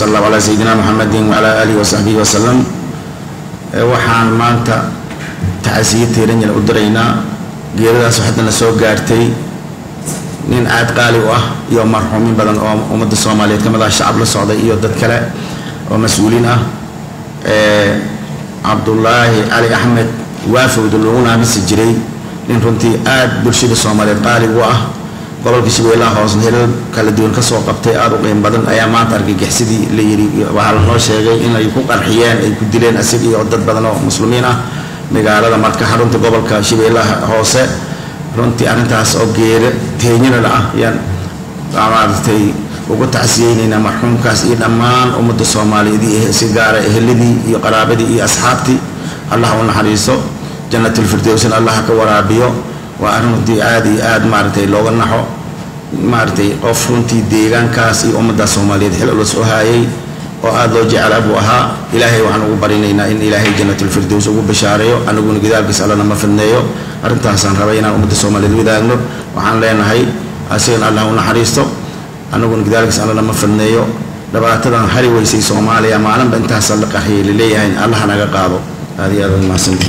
Allahu calaa sayidina Muxamedin wacalaa aalihi wasaxbihi wasalam. Waxaan maanta tacasiye tiiranyal u diraynaa geeradaas haddana soo gaartay nin aad qaali u ah iyo marxuumin badan oo ummadda Soomaaliyeed ka mid ah, shacab la socday iyo dad kale oo mas-uuliin ah. Cabdulaahi Cali Axmed Waafowda loogu naamisi jiray, nin runtii aad bulshada Soomaaliyeed qaali ugu ah, gobolka Shabeellaha Hoosna hilal kala duwan ka soo qabtay, aada u qiim badan, ayaa maanta argagixisadiii la yidhi waxaa lanoo sheegay inay ku qarxiyeen, ay ku dileen asig iyo dad badan oo muslimiin ah magaalada Marka, xarunta gobolka Shabeellaha Hoose. Runtii arrintaas oo geero teenyanala ah ayaan maaragtay ugu tacsiyeynaynaa marxuumkaas iyo dhammaan ummadda Soomaaliyeed iyo si gaara eheladii iyo qaraabadii iyo asxaabtii. Allah u naxariiso, Jannatulfirdowsna Allah ka waraabiyo. Waa arrin runtii aad iyo aad maaragtay looga naxo, maaragtay qof runtii deegaankaas iyo ummadda Soomaaliyeed xil culus u haayay oo aada loo jeclaa buu ahaa. Ilaahay waxaan ugu barinaynaa in Ilaahay Jannatulfirdows ugu bashaareeyo, anaguna gadaalkiis Allana ma fidneeyo. Arrintaasaan rabay inaan ummadda Soomaaliyeed wadaagno. Waxaan leenahay asigana Allah u naxariisto, anaguna gadaalkiis Allana ma fidneeyo. Dhibaatadan hari weysay Soomaaliya maalinba intaasa la qarxiyay laleeyahay, Allah naga qaado. Aad iyo aad mahadsanti.